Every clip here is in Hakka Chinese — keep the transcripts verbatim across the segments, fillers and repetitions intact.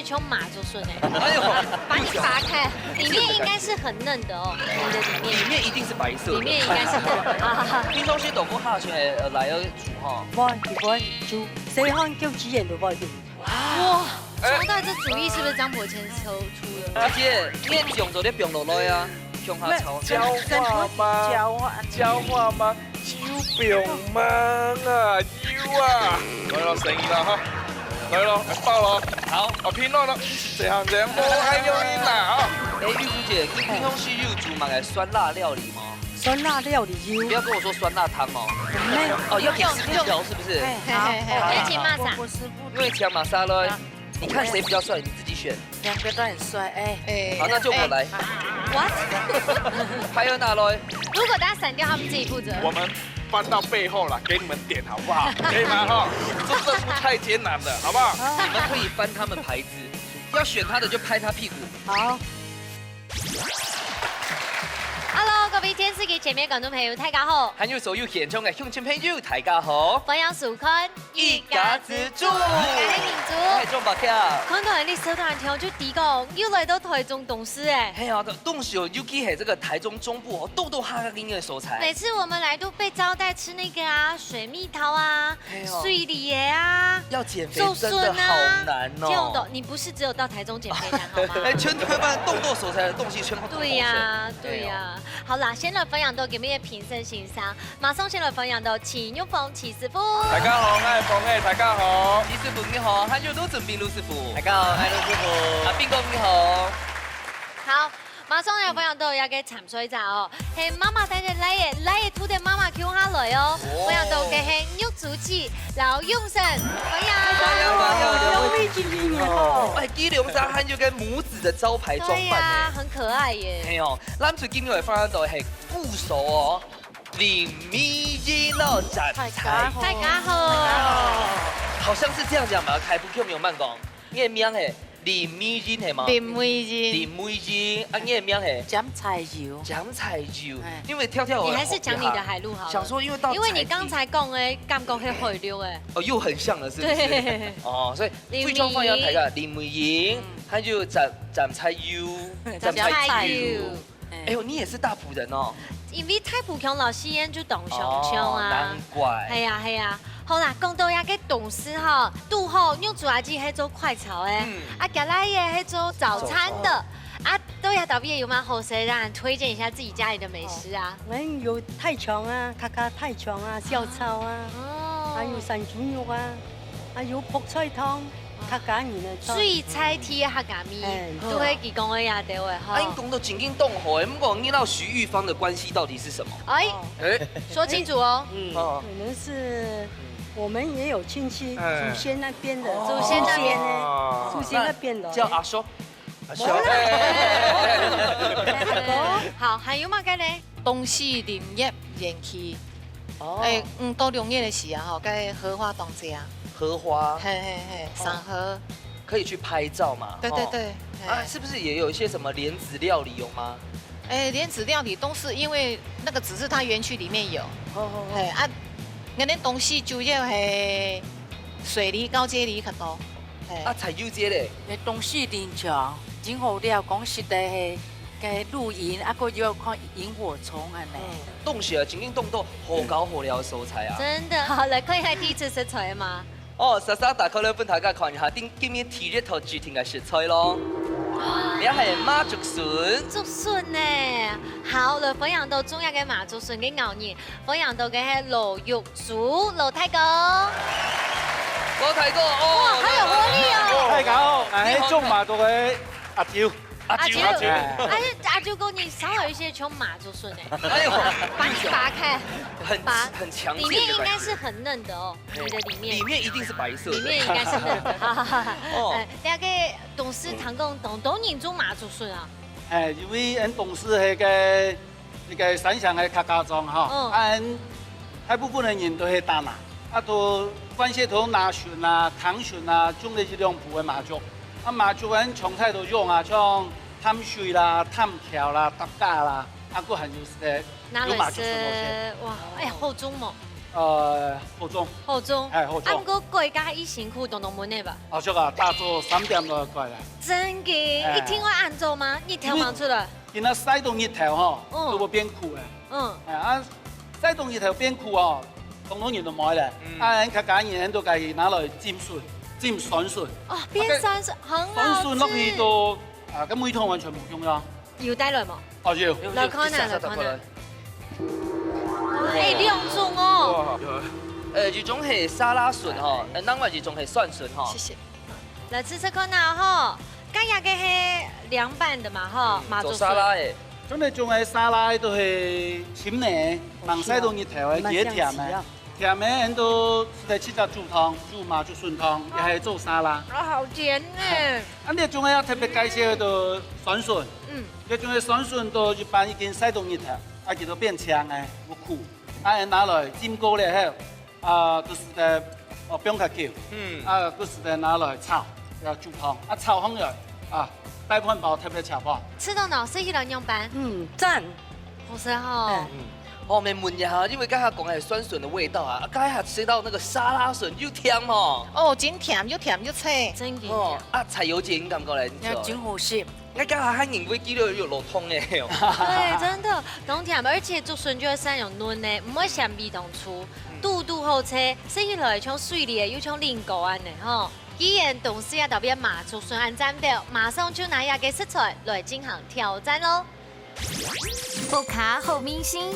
像麻竹筍哎，哎呦，把你拔开，里面应该是很嫩的哦，你的里面，里面一定是白色的。里面应该是嫩的啊。平常時豆腐下去，呃，来要煮哈。無，佢會煮，細漢就自然就會煮。哇，哎，抽到這主意是不是張伯謙抽出的？阿姐，你个醬做得放落來啊，放下炒。焦化嗎？焦化。焦化嗎？ 有病吗啊？有啊！來咯，生意啦哈！來咯，包咯！好，啊，拼咯咯！這樣這樣，無愛用力啦哈！哎，玉萍姐，你平常時有煮麼个酸辣料理嗎？酸辣料理有。不要跟我說酸辣湯哦。沒有。哦，要點四調是不是？哎，好。哎，請罵啥？我，我是不，因為請罵啥咯。你看誰比較帥，你自己選。兩個都很帥，哎。哎。好，那就我來。哎。What？還有哪來？如果大家閃掉，他們自己負責。我們翻到背後啦，給你們點好不好？可以嗎？哈，這任務太艱難了，好不好？你們可以翻他們牌子，要選他的就拍他屁股。好。Hello，各位電視機前面觀眾朋友，大家好。還有所有現場的鄉親朋友，大家好。歡迎收看一家之煮。我係明珠。我係鍾伯謙。看到你食到恁香，就知講又來到台中東勢哎。係啊，東勢哦，尤其係這個台中中部哦，堵堵下个个所在。每次我們來都被招待吃那個啊，水蜜桃啊，係哦。水梨仔啊，要減肥真的好難哦。竹筍啊，這種東，你不是只有到台中減肥的好嗎？哎，全台灣堵堵所在个東勢全部都好食。對呀，對呀。哎喲。好啦，先來分享到今日个評審先生。 馬上先來歡迎到徐玉鳳徐師傅。大家好，我係鳳仔，大家好。徐師傅你好，還有盧俊斌盧師傅。大家好，我係盧師傅。啊，斌哥你好。好，馬上來歡迎到這個參賽者哦，係媽媽帶个倈仔，倈仔渡等媽媽共下來哦。哦。歡迎到个係玉珠姊、劉永生，歡迎。歡迎，歡迎。兩位精靈你好。哎，佢兩儕還有個母子的招牌裝扮呢。對呀，很可愛耶。哎喲，咱最近又會歡迎到係鼓手哦。 林美英哦，站在。大家好。大家好。好像是這樣講吧，開普腔有慢講。你的名係林美英係嗎？林美英。林美英，啊，你的名係？詹彩柔。詹彩柔，哎。因為跳跳你還是講你的海陸好了。想說，因為到因為你剛才講的感覺很海陸哎。哦，又很像了，是不是？對。哦，所以非常歡迎大家，林美英，嗯。還有詹，詹彩柔，詹彩柔。詹彩柔。 哎喲，你也是大埔人哦。因為大埔腔摎四縣就當相像啊。哦，難怪。係啊，係啊。好啦，講到這個東勢吼，堵好玉珠阿姊係做快炒个，嗯。啊，佢倈仔係做早餐的。早餐。啊，到這搭位有麼个好食，讓人推薦一下自己家裡的美食啊。哦，我們有大腸啊，客家大腸啊，小炒啊，哦。還有山豬肉啊，還有覆菜湯。 客家人个菜。水菜地个客家味，哎，都係佢講个這兜个吼。啊，你講到正經當好欸，毋過你摎徐玉芳的關係到底是什麼？哎，哦。哎。說清楚哦。嗯，哦。可能是我們也有親戚，哎。祖先那邊的，哦。祖先那邊。祖先呢，哦。祖先那邊的。那叫阿叔。阿叔。哎，哎，哎，哎，哎。好，還有麼个呢？ 東勢林業園區。哦。哎，五到六月个時啊，吼，該荷花當多啊。荷花。嘿，嘿，嘿，哦。賞荷。可以去拍照嘛，對，對，吼。對，嘿。啊，是不是也有一些什麼蓮子料理有嗎？哎，蓮子料理都是因為那個只是它園區裡面有。哦，哦，哦。嘿，啊，𠊎等東勢主要係水梨、高接梨較多。 嘿。啊，採油節咧？該東勢林場，真好尞，講實在係，該露營，啊，閣有看螢火蟲恁呢。嗯，東勢啊，正經當多好搞好尞个所在啊。真的，好，來看一下第一次食材嘛。哦，莎莎打開來分大家看一下，今，今日第一道指定个食材咯。這係麻竹筍。竹筍呢，好，來分享到中央个麻竹筍个咬人，分享到个係老肉 豬，老大哥。老大哥，哦，哇，好有活力哦。來，來，來。大家好，哎，你好。種麻竹个阿舅。阿舅，阿舅。阿舅。哎。哎，阿舅哥，你少了一些像麻竹筍哎。哎呦，把你拔開，很，拔，很強健的感覺。裡面應該是很嫩的哦，嘿，你的裡面。裡面一定是白色的。裡面應該是嫩的。哦。哎，大家東勢聽講，當多人種麻竹筍啊。哎，因為𠊎東勢該個 一個山上个客家庄吼，嗯。啊，𠊎大部分个人都係打麻，啊，都慣勢都拿筍啊、藤筍啊，種了一兩步个麻竹。啊，麻竹𠊎常在都用啊，像淡水啦、淡橋啦、搭架啦，啊，還有係拿來食，有麻竹筍東西。哇，哎，好種哦。呃，好種。好種。哎，好種。啊，毋過過加一辛苦，當當悶个吧？哦，著啊，打早三點就愛過來。真个，哎。一定會恁早嗎？日頭吂出來？因為今日曬到日頭吼，嗯。就會變苦个。嗯。哎，啊，曬到日頭變苦哦，當多人就無咧。嗯。啊，𠊎客家人都可以拿來浸筍，浸酸筍。哦，變酸筍，很好吃。酸筍落去都，啊，跟味道完全無共樣。 有帶來無？哦，有。來看啊，來看啊。哎，兩種哦。哇，有。呃，一種係沙拉筍吼，呃，另外一種係酸筍吼。謝謝。來試試看啊吼，該這个係涼拌的嘛吼，嗯，麻竹筍。做沙拉个。種个種个沙拉都係深个，吂曬到日頭个，佢係甜个。 甜个，𠊎兜係在自家煮湯，煮麻竹筍湯，也係做沙拉。啊，好甜呢。啊，這種个要特別介紹个酸筍。嗯。這種个酸筍都一般已經曬到日頭，啊，佢都變青个，有苦。啊，拿來浸過了後，啊，就是在，哦，放較久。嗯。啊，就是在拿來炒，要煮湯。啊，炒好了，啊，帶飯包特別炒飯。試看哦，食起來仰般？嗯，讚。 好食吼。嗯。哦，𠊎問一下，因為剛才講个酸筍的味道啊，啊，剛才還吃到那個沙拉筍，又甜哦。哦，真甜，又甜又脆。真个。哦，啊，菜油姐，你感覺咧？你說。真好食。𠊎剛才還認為佢有落湯个哦。對，真的，當甜，而且竹筍就會散有嫩呢，毋會嫌味當粗，嗯。堵堵好食，食起來像水梨，又像蘋果恁呢吼。既然東西啊特別麻竹筍恁讚忒，馬上就拿這个食材來進行挑戰咯。 屋下好味緒，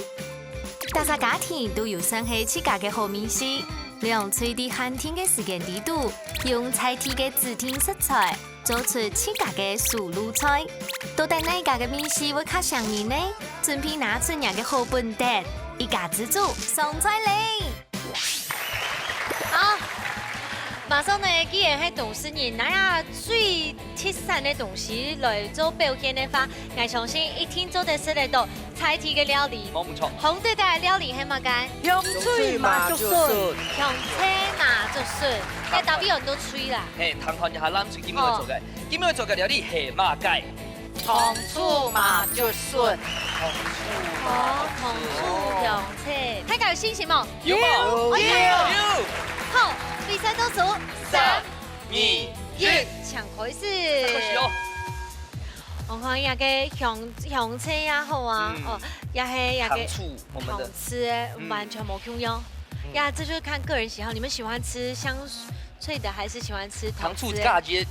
逐個家庭都有算係自家个好味緒。兩隊在限定个時間裡肚，用在地个指定食材，做出自家个手路菜。到底哪家个味緒會較餳人呢？準備拿出若个好本事，一家之煮上菜咧！ 好，馬上呢，既然係當事人，拿這最特產个東西來做表現个話，𠊎相信一定做得食得到在地个料理。無毋著。紅隊帶个料理係麼个？香脆麻竹筍。香脆麻竹筍，該搭配很多脆啦。嘿，聽看一下，咱今晡日做个，今晡日做个料理係麼个？ 糖醋麻竹筍。哦，糖醋香脆。大家有信心無？有無？有。哎呀，有。好，比賽倒數，三、二、一，請開始。開始哦。我看這个香，香脆也好啊，嗯。哦，也係這个糖醋，我們的。糖醋的，嗯。完全無共樣。嗯。呀，這就是看個人喜好，你們喜歡吃香脆的還是喜歡吃糖醋的？糖醋的感覺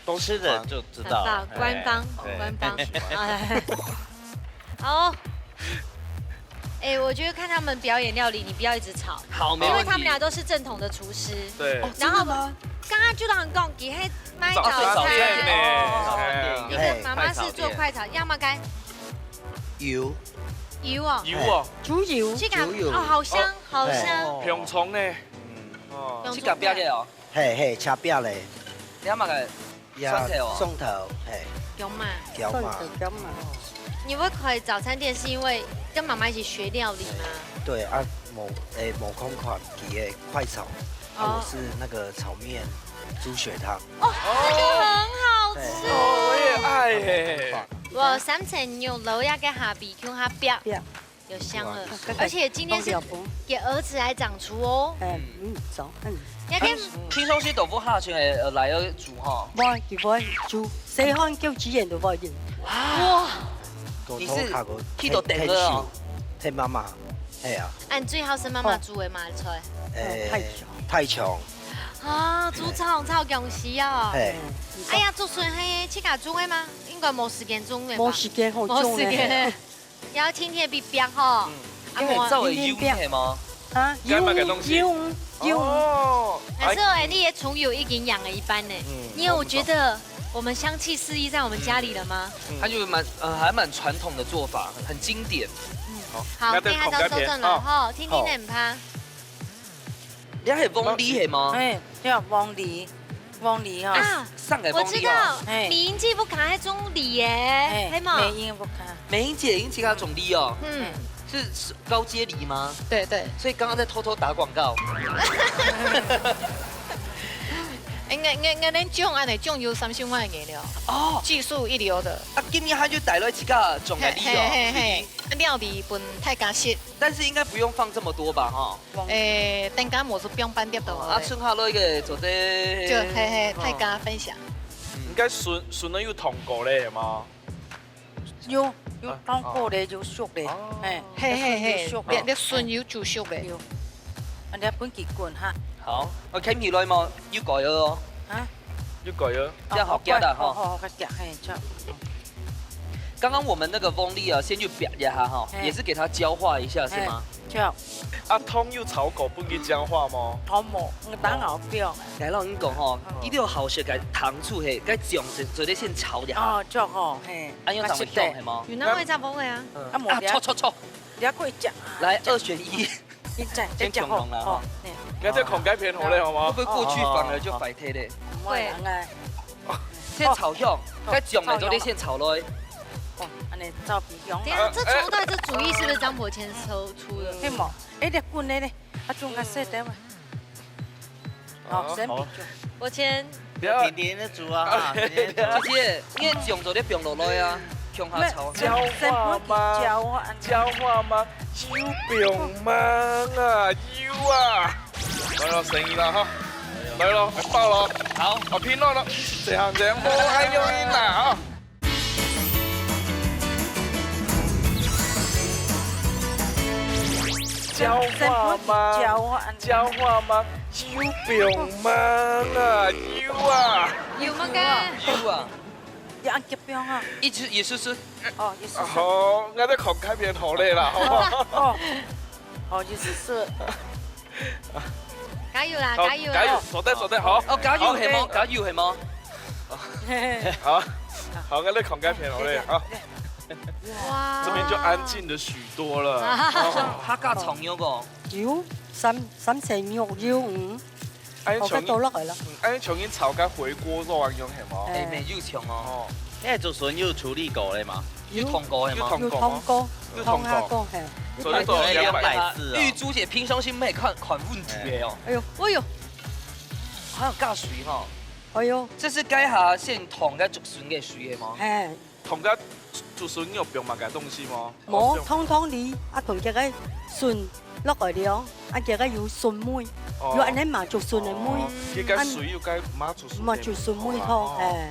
都吃了就知道了。很棒，官方，哎，官方。对。哎。好。哎，我觉得看他们表演料理，你不要一直吵，好，没问题。因为他们俩都是正统的厨师。对。哦，然后真的吗？刚刚就有人讲，佢係卖早餐。早餐呢。哦，哎。你的妈妈是做快炒，快炒店。要么该油。油哦。油哦。猪油。这个，猪油。哦，好香，哦。好香。哎。哦。香肠呢？嗯。哦。香肠。这个表演哦。 嘿，嘿，切餅咧。你阿媽个蒜頭哦？蒜頭，嘿。薑嫲。薑嫲。蒜頭薑嫲。你會開早餐店是因為跟媽媽一起學料理嗎？對，啊，無，誒，無空閒，佢个快炒，啊，哦。我是那個炒麵豬血湯。哦，那個很好吃。對。哦，我也愛耶。無，三層肉，然後該个下邊，共下餅。餅。 有香了，嗯。而且今天是給兒子來掌廚哦。哎，嗯，走，嗯。你看，平常時都毋會下廚，呃，來煮吼。毋會，佢毋會煮，細漢幼稚園都毋會煮。哇，你是去到等了哦。聽媽媽，係啊。啊，你最好食媽媽煮个麼个菜？誒，太強。太強。啊，煮炒炒薑絲哦。係。哎呀，竹筍係自家種个嗎？應該無時間種个吧？無時間好種个。無時間。 也愛天天比較吼。嗯。啊，因為無啊。照理用係無？啊，該麼个東西？用，用，用。哦。但是哦，哎。你个蔥油已經揚了一半呢。嗯。你有覺得我們香氣四溢在我們家裡了嗎？嗯。它就蠻，呃，還蠻傳統的做法，很經典。嗯。好，好，該再看下手轉來吼，天天都毋怕。好。 你係黃梨係無？哎，對，黃梨，黃梨吼。啊，上个黃梨哦。我知道，哎。美英姐屋下係種梨个，哎，係無？美英屋下。美英姐，美英姐家種梨哦。嗯。是，是高階梨嗎？對，對。所以剛剛在偷偷打廣告。哎，𠊎，𠊎，𠊎等醬恁呢，醬油三十萬个了，哦。技術一流的。啊，今日還有帶來自家種个梨哦，嘿，嘿，嘿，嘿。料理分大家食。但是應該不用放這麼多吧，哈？哎，等下無就放半碟就好了。啊，剩下來个做得，就，嘿，嘿，哦。大家分享。嗯。應該順，順了有燙過咧，係無？ 有，有啊，燙過咧，哦。有熟咧，哦。嘿，嘿，嘿，嘿，有熟咧。你，你筍有煮熟咧。有。啊，你愛分佢滾哈。好，啊，掔起來嘛，有蓋仔哦。啊？有蓋仔。這樣好夾的哈。好，好，好，好，好，好。剛剛我們那個黃梨啊，先去煏一下哈，嘿。也是給它焦化一下，是嗎？嘿，焦。啊，湯有炒過，分佢焦化嗎？湯無，𠊎等下放。來，𠊎同你講吼，嗯。一定要好食个糖醋嘿，該醬是做得先炒一下。哦，醬吼，嘿。 恁樣正會香，係無？有哪位在不會啊？嗯。啊，無啊，錯，錯，錯。你要過一隻。來，二選一。你在，先共同啦，吼。哦，嘿。你看這孔蓋片好咧，好嗎？會不會過去反而就壞忒咧？毋會啦，應該。先炒香，哦，該醬呢，炒香。做得先炒落。哦，恁呢照比香。等一下，這廚師這主意是不是張伯謙出，出的？嘿無，哎，你滾咧咧，啊，中間色得嘛。 哦，好，先比較。好。伯謙。不要。甜甜的煮啊，哈，甜甜的煮。姐姐，你个醬做得放落來啊，共下炒。焦化嗎？焦化。焦化嗎？有放嗎？啊，有啊。來咯，生意啦，哈。來咯，來爆咯。好。啊，拼了咯，這樣，這樣，無還有你啦，哈。 焦化嗎？焦化。焦化嗎？有放嗎？啊，有啊。有麼个？有啊。有恁急放啊？一直，一絲絲。哦，一絲絲。好，𠊎在看該片好累啦，好不好？哦。哦，一絲絲。 加油啦，好，加油啦！加油，做得，做得，好。哦，加油係無？好。加油係無？好，好，𠊎來看該片好咧，好。哇。這邊就安靜了許多了。哦。客家長肉哦。有，三，三層肉有，嗯。哎，好，該倒落來了。嗯，哎，像恁炒該回鍋肉啊，用係無？哎。哎，沒有像哦。哦。該竹筍有處理過咧嗎？有。有燙過係嗎？有燙過嗎？有燙過，有燙過。燙下過，嘿。所以做兩百。哎，兩百四哦。玉珠姐平常時毋係看，看問題个哦。哎喲。哎喲。還有加水哈。哎喲。這是該下先燙該竹筍个水个嗎？嘿。燙該竹筍有放麼个東西嗎？無，哦，放燙燙梨，啊，同這个筍落來了，啊，這个有筍味，哦。有恁呢麻竹筍个味。哦，這个水有該麻竹筍个味。麻竹筍味湯，哦。嘿。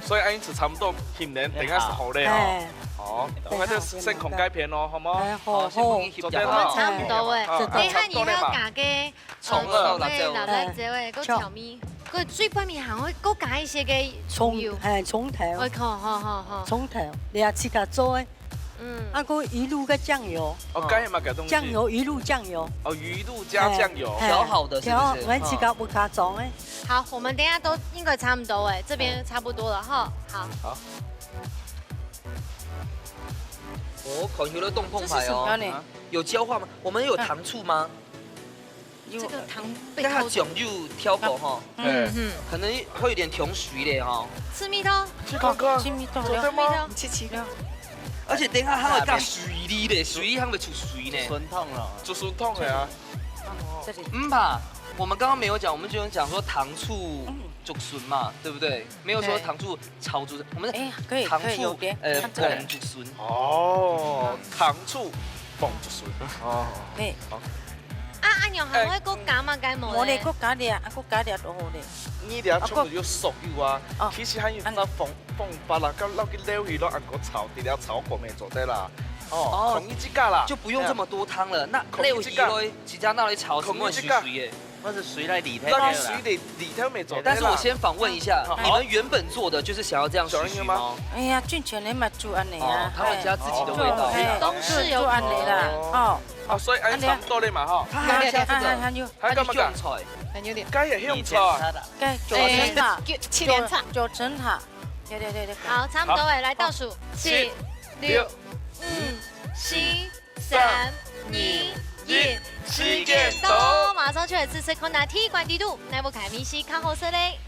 所以恁樣就差不多，可能等下就好咧吼。哎。哦，等下，𠊎等先看該片咯，好無？哎，好，好，先分佢翕一下。好，做得啦。我們差不多欸。好，等一下你還要加个，好，差不多了嘛。蔥啊，呃，辣椒。辣椒欸，還有調味。還有最背面還會再加一些个蔥油。蔥，哎，蔥頭。哎，好，好，好，好。蔥頭，你也自家做欸。 嗯。啊，還有魚露个醬油。哦，該係麼个東西？醬油，魚露醬油。哦，魚露加醬油。哎，哎，調好的是不是？調好，𠊎自家屋下裝欸。好，我們等一下都應該差不多欸，這邊差不多了哈。好。好。哦，看起來當澎湃哦。這是什麼呢？啊，有焦化嗎？我們有糖醋嗎？ 這個糖被偷走。該下醬油調過吼。嗯，嗯。可能會有點甜水咧吼。試味道。試看看。試味道。做得嗎？試味道。你試試。而且等一下還會加水梨咧，水梨還會出水呢。竹筍湯啦。竹筍湯个啊。這裡。毋怕，我們剛剛沒有講，我們就有講說糖醋竹筍嘛，對不對？沒有說糖醋 炒竹筍，我們的，哎，可以，糖醋，可以，有點，呃，看這個。磅竹筍。哦，糖醋磅竹筍。哦。哎。好。啊，恁樣還會再加麼个無咧？無咧，再加點，啊，再加點就好咧。你這全部有熟油啊，啊，哦。其實還有那放，放白啦，跟落去撈去咯，恁樣炒，直接炒過也做得啦。哦，哦，同一隻價啦。就不用這麼多湯了，哎呀。那撈去咯，直接拿來炒，同一隻價。請問水水耶？ 或者水來理忒啦。讓佢水理，理忒也做得啦。但是我先訪問一下，好。你們原本做的就是想要這樣水水嗎？哎呀，進前人嘛煮恁呢啊。哦，他們家自己的味道。哎，東勢有口味。煮恁呢啦，哦。啊，所以恁樣差不多咧嘛，吼。他還要加這個，還，還，還有。還有幹嘛幹？還有點。該也用菜。該九層塔。哎，九，七層塔。九層塔。對，對，對，對。好，差不多欸，來倒數，七、七、六、六、五、五、四、 三、二、一，時間到！馬上就來試試看啊，第一關底肚，哪部个味緒較好食咧？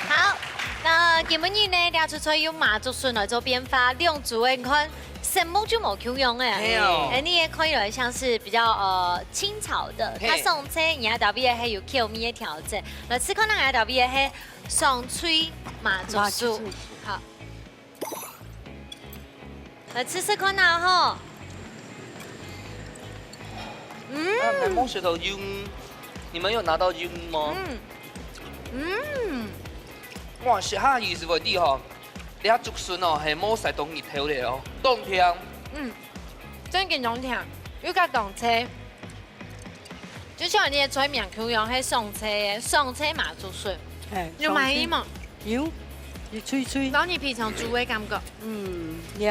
好，那今晡日呢，這出菜用麻竹筍來做變化，兩組个看，色目就無共樣欸。係哦。欸，你也看起來像是比較，呃，清炒的，嘿。佢上菜，你還特別還有口味的調整。來試看，那還特別係上脆麻竹筍。麻竹筍。好。來試試看啊吼。嗯。啊，還沒食到油，你們有拿到油嗎？嗯。嗯。哇，食下去係會知吼。 這竹筍哦，係無曬到日頭个哦，當甜。嗯，真經當甜，又加當脆。就像你个菜名共樣，係上菜个，上菜麻竹筍。欸，有滿意嗎？上菜。有，有脆脆。然後你平常煮个感覺？嗯，也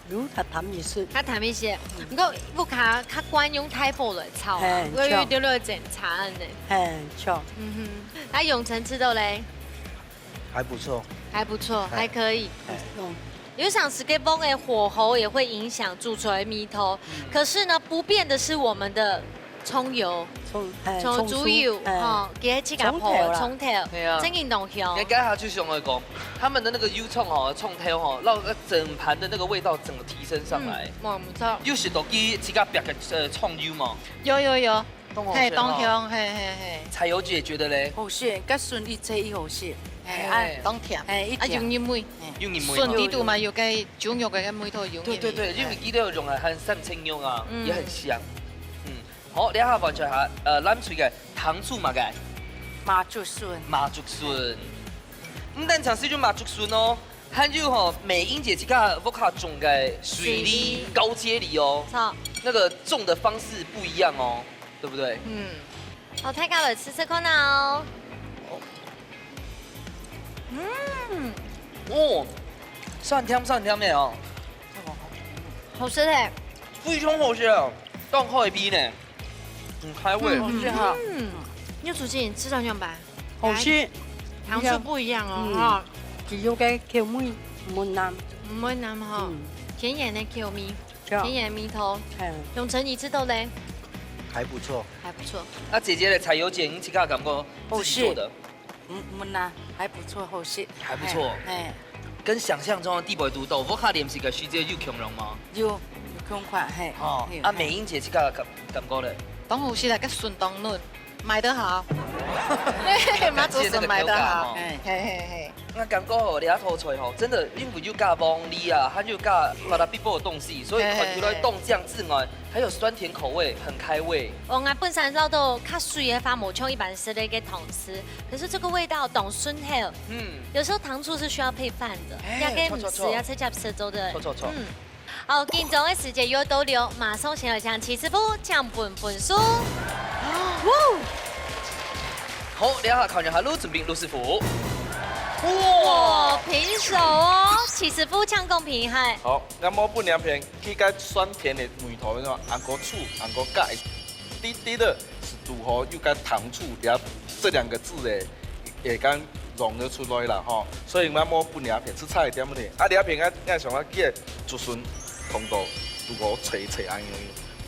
有較淡一些。較淡一些，嗯。不過屋下較慣用大火來炒啊，嘿，我有對了整茶呢。嘿，著。嗯哼，那永成食著咧？ 還不錯。還不錯，哎。還可以。哎。嗯。有當時个鑊个火候也會影響煮出來个味道，嗯。可是呢，不變的是我們的蔥油。蔥，哎，蔥，蔥酥油，蔥酥，哎。吼，佢係自家泡个蔥頭。蔥頭啦。對啊。真經當香。你看剛才就想來講，他們的那個油蔥哦，蔥頭哦，讓那整盤的那個味道整個提升上來。嗯，無錯。有食到佢自家煏个，呃，蔥油嗎？有，有，有。 當好食哦。嘿，當香，嘿，嘿，嘿。彩油姐覺得咧？好食，該筍一切一好食，嘿，嘿。啊，當甜，嘿，一甜。啊，有入味。嘿。有入味哦。筍裡肚嘛，有該豬肉个味道有入味。對，對，對，因為佢都有用啊，還有三層肉啊，嗯。也很香。嗯，好，這下換出來，呃，藍隊个糖醋麼个？麻竹筍。麻竹筍。毋單淨係用麻竹筍哦，還有吼，美英姐自家屋下種个水梨、水梨。高接梨哦。著。那個種的方式不一樣哦。 對不對？嗯。好，大家來試試看啊哦。嗯。哦，酸甜酸甜个哦。好食欸。非常好食哦，當開胃呢，很開胃。嗯，好食哈。嗯，你有煮緊，試看樣吧。好食。來，糖醋不一樣哦，嗯。哈。只有該口味無淡。無淡哈，嗯。甜鹹个口味。 甜鹹味道。嗯。永成，你食著咧？還不錯。還不錯。啊，姐姐咧，彩油姐，你自家感覺自己做的？好食。嗯，嗯啊，還不錯，好食。還不錯。哎，哎。跟想像中的地位都到，屋下練習个時節有共樣嗎？有，有共款，嘿。哦，有，啊，嘿。美英姐自家感，感覺咧？當好食啊，該筍當嫩。 賣得好。嘿，麻竹筍賣得好。感謝那個標價哦。哎。嘿，嘿，嘿。那感覺吼，這道菜吼，真的因為有加黃梨啊，還有加巴拉比波的東西，所以看起來當醬之外，還有酸甜口味，很開胃。哦，𠊎本身恅到較水个話，無像一般食个个糖醋，可是這個味道當順口。嗯。有時候糖醋是需要配飯的，哎，要跟毋係啊，直接食做得。著，著，著。嗯。 好，緊張个時節又到了，馬上先來請徐師傅請分分數。哇！好，這下考驗下盧俊斌盧師傅。哇！哇，平手哦，徐師傅請公平一下。好，𠊎無分兩片，佢个酸甜个味道，你看，恁个醋，恁个解。 對，對的，係堵好又該糖醋這，這兩個字誒，也剛融了出來啦吼。所以𠊎無分這片，係差一點點。啊，這片𠊎，𠊎想講，佢个竹筍同到堵好脆脆恁樣，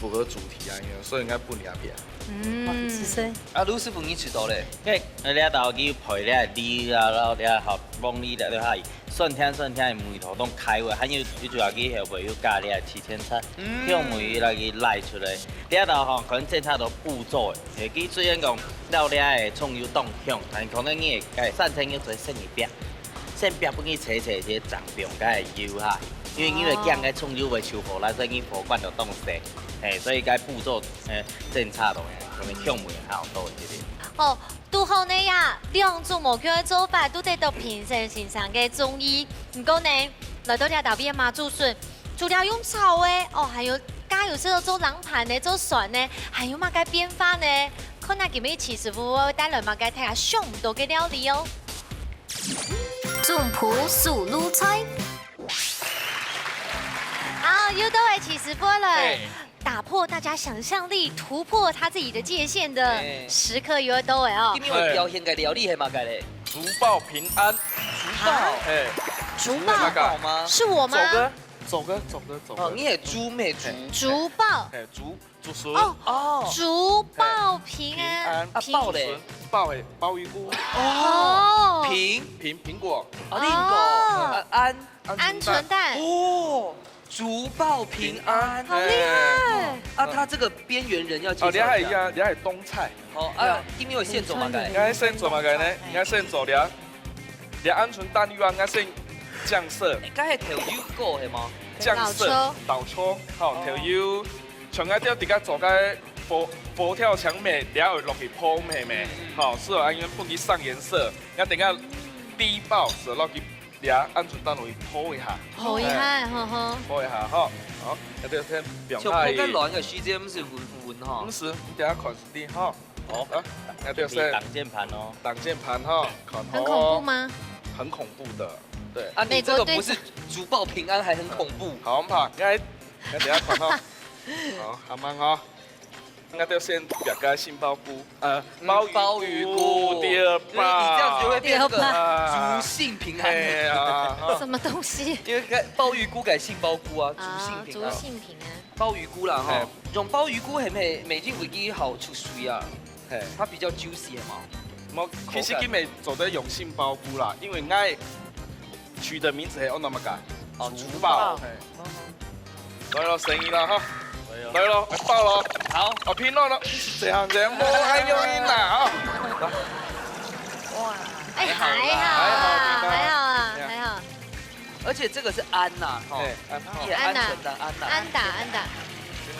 符合主題恁樣，所以𠊎分這片。嗯。哇，謝謝。啊，盧師傅你試著咧？嘿，啊，這道佢配這梨啊，然後這下黃梨這，這下 酸甜酸甜个味道，當開胃，還有，有主要佢後背有加這个七層塔，嗯。香味來去拉出來。這道吼，可能正差到步驟誒，誒，佢雖然講料理个蔥油當香，但可能你會，誒，三層肉再先一煏，先煏分佢脆脆，這長放該油下，因為你會驚該蔥油會燒火啦，所以你火關到當細，誒，所以該步驟，誒，正差到，可能香味還有多一點。哦， 堵好呢呀，兩種無共个做法都得到評審先生个中意。毋過呢，來到這搭邊个麻竹筍，除了用炒个，哦，還有加有試著做冷盤呢，做酸呢，還有麼个變化呢？看下今晡日徐師傅會帶來麼个大家想毋到个料理哦。總鋪手路菜。好，又到了徐師傅了。嘿。 打破大家想像力，突破他自己的界限的哎。時刻又到了哦。今日會表現个料理係麼个咧？竹爆平安。竹爆？啊？哎，竹爆？竹爆嗎？是我嗎？走哥，走哥，走哥，走哥。哦，你也竹咩竹？哎。竹爆。哎，竹，竹筍。哦，哦。竹爆平安。哎，平安。啊，爆咧？竹筍，爆，哎，鮑魚菇。哦。蘋。蘋，蘋果。啊，蘋果。哦。啊，鵪。鵪鶉蛋。鵪鶉蛋。哦。竹报平安。好厉害！啊，它这个边缘人要介绍一下。哦，你还有，你还有冬菜。好，啊，因为有现做嘛个。你还现做嘛个呢？你还现做了。你鹌鹑蛋又啊，你还现酱色。哎，刚才豆油过系吗？酱色，老抽。老抽，好，哦。豆油，像个就自家做个佛，佛跳墙面，然后落去泡面咩？嗯，嗯。好，是哦，因为不给上颜色，那等下第一包是落去 你啊，鹌鹑蛋落去泡一下。泡一下，哎。好好。泡一下吼。好，那就先放下去。像泡个卵个時间，毋使穩穩吼。毋使，你等下看是的吼。好。啊，那就先。挡箭牌哦。挡箭牌吼，看好哦。很恐怖吗？很恐怖的，对。啊，你这个不是竹报平安，还很恐怖。好，我们怕，应该，那等下看吼。好，阿曼哈。 那就先别个杏鲍菇，呃，嗯，鲍鱼菇，鲍鱼菇，对吧？因为你这样子就会变那个对吧？竹性平安。哎呀，哈。什么东西？因为该鲍鱼菇改杏鲍菇啊，竹性平安。啊，竹性平安。鲍鱼菇啦，哈。哎。用鲍鱼菇系毋系每日會幾好出水啊？哎。它比较juicy嘛。我其实今日做得用杏鲍菇啦，因为我取的名字系安那么个，哦，竹宝。竹宝。哎。 来咯，生意啦哈。来咯，来咯，来爆咯。好。啊，拼咯咯，这样这样，莫爱用力啦啊。哇，哎，还好啦，还好啦，还好啦，还好啦，还好。而且这个是安呐，吼。哎，安，哦。也安全的安呐。安打，安打。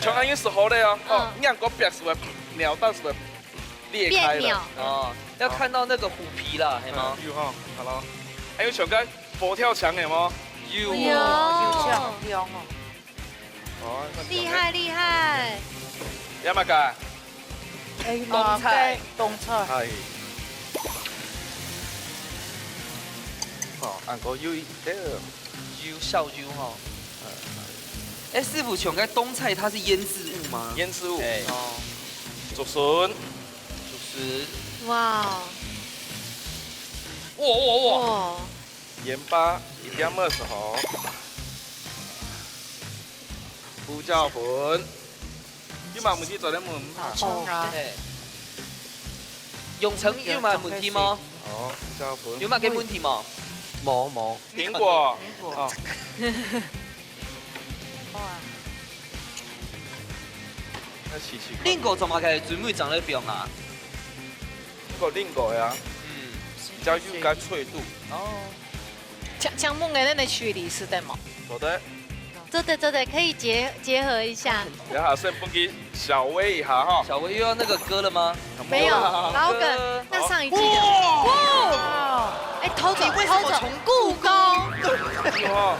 像安也是好的哦，哦，嗯。你看我表示的，鸟蛋是的，裂开了。变鸟。哦，要看到那个虎皮啦，嘿吗？嗯，有哈，好了。还有小哥，佛跳墙有吗？有。有。有这样香哦。 哦，厉害，厉害。要么个？哎，冬菜。冬菜。哎。好，俺个有一个。有小有吼。哎，师傅，像个冬菜，它是腌制物吗？腌制物。哎。哦。竹筍。竹筍。哇。哇，哇，哇。哇。 盐巴一点仔就好。胡椒粉，有嘛问题做得问哈。哦。哎。永成有嘛问题吗？哦，胡椒粉。有嘛个问题吗？无，无。苹果。苹果。哦。哇。那试试看。苹果怎么个最尾长得变啊？苹果，苹果呀。嗯。比较有个脆度。哦。 請，請問个，恁个處理是得無？做得。做得，做得，可以結，結合一下。然後先分佢小煨一下哈。小煨又要那個歌了嗎？沒有，沒有啦。老梗，那上一季的。哇！哇！哎，偷走，你為什麼從故宮？偷走。有哈。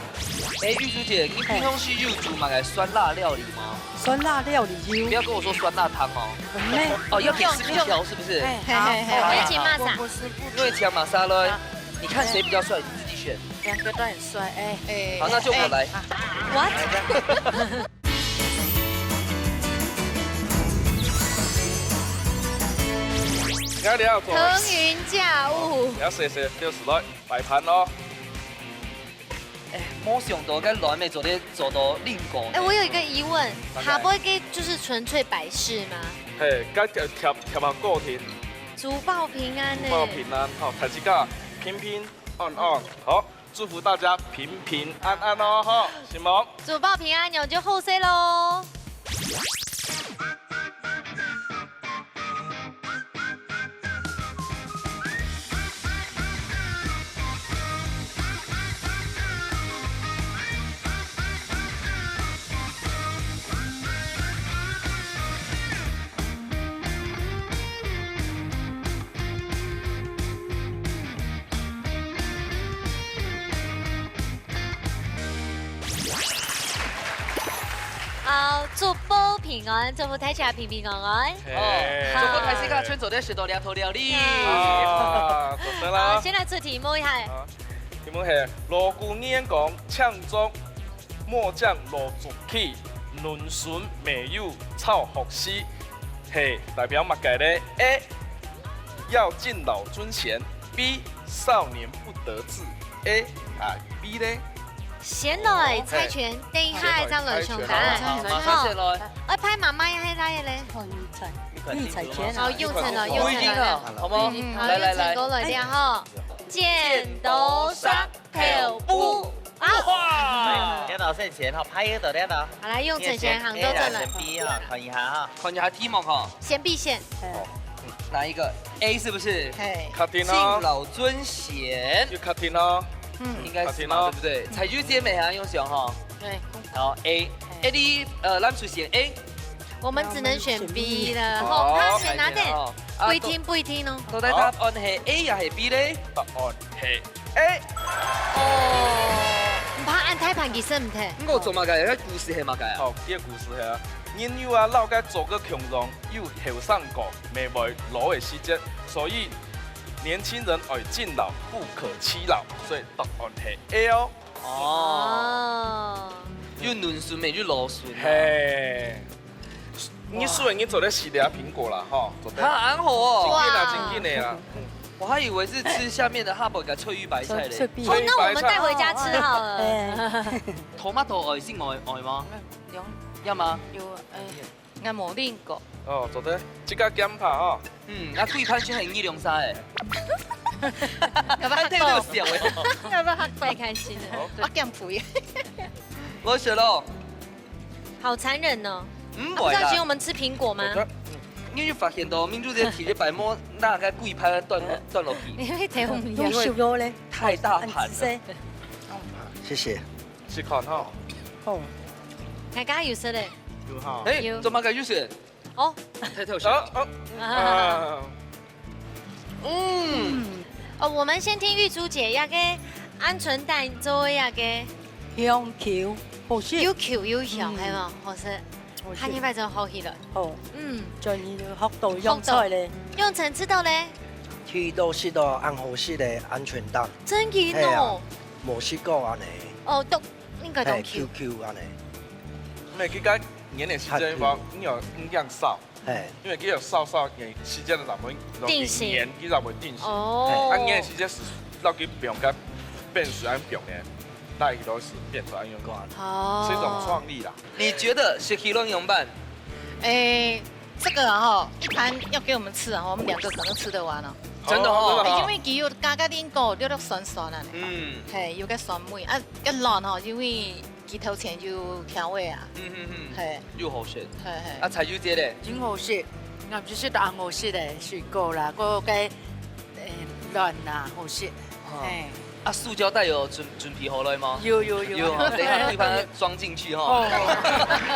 哎，玉珠姐，你平常時有煮麼个酸辣料理嗎？酸辣料理有。不要跟我說酸辣湯哦。沒。哦，要點四面條是不是？哎，嘿，嘿，嘿，好。你愛食麼儕？我不是，不，你愛食麼儕咧？啊。 你看誰比較帥，你自己選。兩個都很帥，哎。哎。好，那就我來。哎，啊。What？你看你要做。騰雲駕霧。你要謝謝，就是來擺盤咯。哎，無想到該卵尾做得做到蘋果呢。哎，我有一個疑問，大概。下背个就是純粹擺飾嗎？嘿，該貼，貼，貼下個體。竹報平安呢。竹報平安，吼，大自家平平 安安，好，祝福大家平平安安哦，吼，承蒙。竹報平安，你就好勢咯。 好，竹報平安，祝福大家平平安安。哦，嘿。好。祝福大自家全做得食到這道料理。啊，做得啦。好，先來出題目一下。好，題目係老古人講，青椒莫將老竹枝，嫩筍未有炒學時，係代表麼个呢？A， 要敬老尊賢，B，少年不得志，A啊B呢？先來猜拳，等一下正來想答案。好，馬上先來。哎，派媽媽呀，係哪个咧？哦，你猜，你猜拳啊。好，永成了，永成了。不一定啊，好嗎？嗯，好，來，來，來。永成過來了哈。剪刀石頭布。哇！領導先選哈，派一個領導。好，來，用陳賢行到這了。先選A啦，選B哈，看一下哈。看一下題目哈。選B選。哪一個？A 是不是？嘿。確定哦。敬老尊賢。有確定哦。嗯。應該是嘛，確定哦。對不對？彩菊姐妹好像有想哈。對。好，A。A，你，呃，咱就選A。我們只能選B了。好，好，他選哪點？好，不一定，不一定哦。到底答案係A也係B咧？答案係A。哦，毋怕按大盤其實毋聽。毋過做麼个？該故事係麼个啊？好，這個故事係啊，人有啊，老个做个共樣，有後生過、未來老个時節，所以年輕人愛敬老，不可欺老，所以答案係A哦。哦。有嫩孫，也有老孫啊。嘿。 你雖然你做得食這蘋果啦，吼，做得。哈，恁好哦。真緊啦，哇。真緊个啦。我還以為是吃下面的哈寶跟翠玉白菜嘞。翠，翠玉。哦，那我們帶回家吃好了。哎。Tomato愛食愛，愛嗎？有。要嗎？有，哎，應該無啉過。哦，做得，這個減法哦。嗯，該幾盤先係你兩儕个。要不要喝到？太好笑了。要不要喝到？太開心了。好。我減肥。我選咯。 好殘忍哦。嗯，啊，不是要請我們吃蘋果嗎？我覺得，嗯，你有發現到，明珠姐提一擺莫拿該歸盤端，端落去。因為太紅了。因為熟了咧。太大盤了。很仔細。謝謝。試看哈。哦。大家有食咧？有哈。哎，有。做麼个有食？哦。太偷笑。啊，啊，啊。啊。 嗯。哦，我們先聽玉珠姐，這個鵪鶉蛋做這個。香口，好食。有口有香，嗯。係無？好食。好食。下禮拜就好食了。好。嗯。轉去就學到用菜咧。學到。用成知道咧？去到食到恁好食个鵪鶉蛋。真个哦。係啊，無食過恁呢。哦，都應該當嘿，Q。Q Q恁呢。毋係，佢該年个時間話，你有，你這樣燒。 嘿。因為佢有燒燒个時間就會定型。年，佢就會定型。哦。啊，年个時間係落去放个，變成恁放个，那佢都係變成恁樣。哦。是一種創意啦。你覺得食起來仰般？誒，這個啊吼，一盤要給我們吃啊，我們兩個可能吃得完哦。真的哦。哦，真的哦。因為佢有加个蘋果，有點酸酸啊。嗯。嘿，有個酸味啊，个卵吼，因為 佢頭前有調味啊。嗯，嗯，嗯。嘿。又好食。嘿，嘿。啊，菜又節咧？真好食，𠊎毋係食到恁好食个水果啦，个个，誒，卵啊，好食。哦。嘿。啊，塑膠袋有準，準備好來嗎？有，有，有。有啊，等一下對方裝進去哈。哦。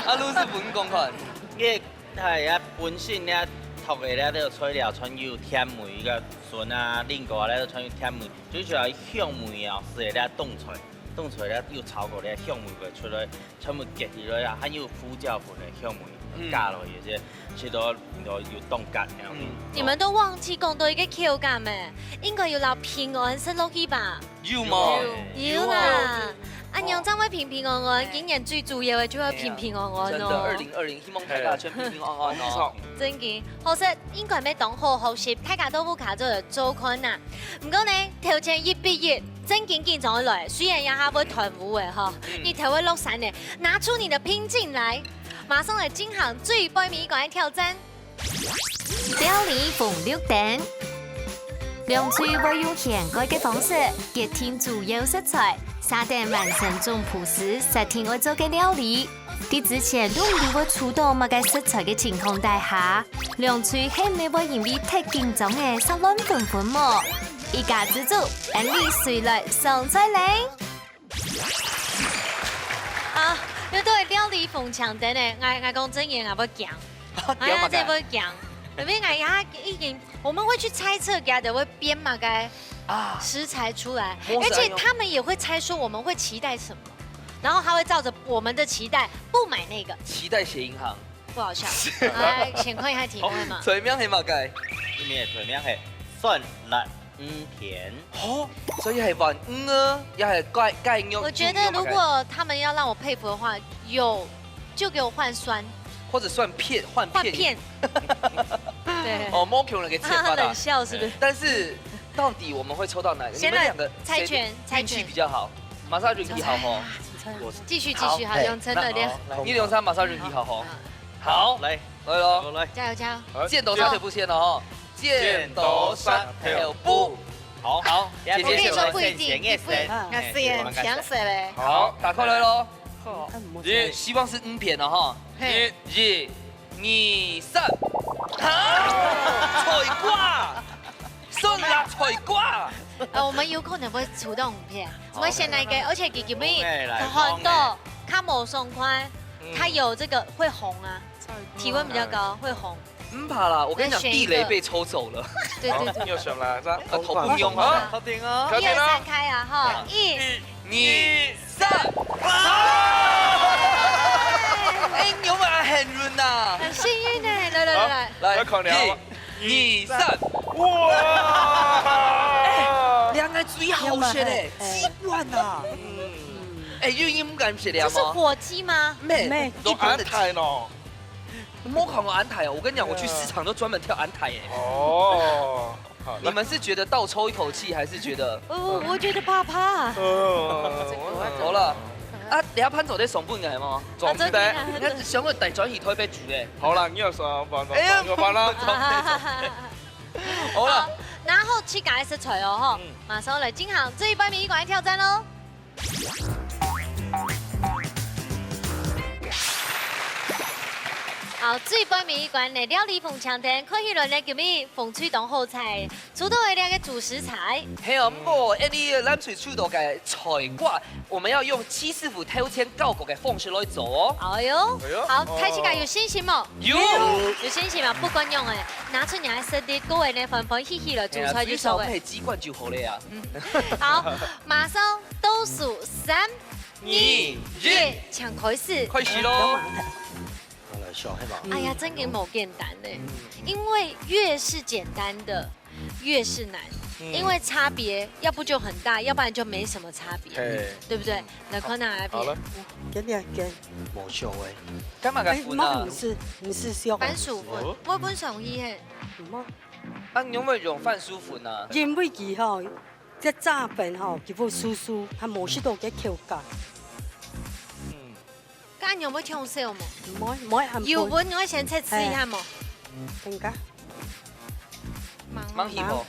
啊，Lu師傅你講看。因為佢啊，本身咧，剁个咧，這個材料全有甜味，个筍啊、蘋果啊，咧，全有甜味，最主要香味啊，係咧，凍菜。 凍出來，又炒過个香味會出來，全部結起來啊，還有胡椒粉个香味，嗯。加落去，這食到有，有凍感，恁樣。嗯。你們都忘記講到一個口感咩？應該有摎平安食落去吧？有嗎？有。有啦。有。啊，仰正會平平安安，嘿。今年最主要个就係平平安安哦。真的，二零二零，希望大家全平平安安哦。嘿。真个，好食，應該愛當好好食，大家都毋卡做做看吶。毋過呢，頭前一比一， 正經緊張來，雖然這下會斷烏个吼，嗯。日頭會落山个，拿出你的拚勁來，馬上來進行最背尾一關个挑戰。料理紅綠燈，兩隊會用掀蓋个方式，決定主要食材，續等完成總鋪師設定愛做个料理。 在之前，都毋知會出到麼个食材个情況底下，兩隊係毋係會因為忒緊張而煞亂紛紛無？一家之煮，恁樣隨來上菜咧！啊，又到料理紅綠燈呢，𠊎，𠊎講真个，𠊎會驚。哎呀，這會驚，因為𠊎也已經，我們會去猜測佢等會編麼个啊，食材出來，而且他們也會猜說我們會期待什麼。 然後他會照著我們的期待不買那個。期待寫銀行。不好笑。來，先看一下題目嘛。菜名係麼个？題目，題目係蒜辣魚片。哦，所以係換魚啊，也係蓋，蓋肉。我覺得如果他們要讓我佩服的話，有，就給我換酸。或者蒜片，換片。換片。對。哦，無共樣个切法啦。冷笑是不是？但是到底我們會抽到哪個？你們兩個誰的運氣比較好？先來猜拳，猜拳。馬上運氣好吼。 繼續，繼續，好，好，用真的練。嘿，那好，來，你兩儕馬上運氣好吼。好，好，來，來咯。來。加油，加油。好，剪刀石頭布先咯吼。剪刀石頭布。好，好，姐姐先來。我跟你說不一定，不一定。哎，我們看一下。好，打開來咯。好。一，希望是五片的哈。嘿。一，一，二，三。啊，菜瓜，酸辣菜瓜。呃，我們有可能會抽到五片，我們先來一個，而且佢今日很多，較無爽快，它有這個會紅啊。 體溫比較高，會紅。毋怕啦，我跟你講，地雷被抽走了。對，對，對。你有想啦，這樣，啊，頭不用啊。好，好定哦。一二三，開啊，哈，一，二，三。哎，你有沒有很穩吶？很幸運呢，來，來，來，來。來，看了。一，二，三。哇！哎，兩個最好食的，雞冠啊。哎，又毋敢食了嗎？這是火雞嗎？沒，沒。一般的雞。有安排喏。 你沒看過安泰哦？我跟你講，我去市場都專門挑安泰耶。哦，好，你們是覺得倒抽一口氣，還是覺得？我，我覺得怕怕。嗯，好了，啊，你要搬走在爽不應該嗎？總得。啊，真的啊。你看，想要帶轉去台北煮耶。好啦，你有啥辦法？哎呀，有辦法。好了。好，然後去趕快食菜哦，吼。嗯。馬上來進行最尾一關挑戰哦。 好，最尾一關呢，料理紅青燈，看起來呢，今日紅隊當好彩，抽到个兩個主食材。係哦，毋過，𠊎等藍隊抽到个菜瓜，我們要用戚師傅頭前教過个方式來做哦。哎喲，哎喲，好，哦。大家有信心無？有。有信心啊，不管用哎，拿出你个實力，各位呢，歡歡喜喜來做菜就好个。哎呀，最少係雞冠就好了呀。嗯，好，馬上倒數三、 二、一，請開始。開始咯。好來笑，係吧？哎呀，真个無簡單呢，因為越是簡單的，越是難，因為差別要不就很大，要不然就沒什麼差別，嘿。對不對？來，看哪一邊？好了。跟你講，無笑欸。幹嘛个粉啊？哎，毋係，毋係笑。番薯粉，哦。我本上去嘿。毋係。啊，你有沒有用番薯粉啊？因為佢吼， 這炸粉吼，佢會酥酥，還無食到个口感。嗯。該你有無忒燒無？毋會，毋會恁油分，你愛先測試一下無？等下。忙哦。忙起無？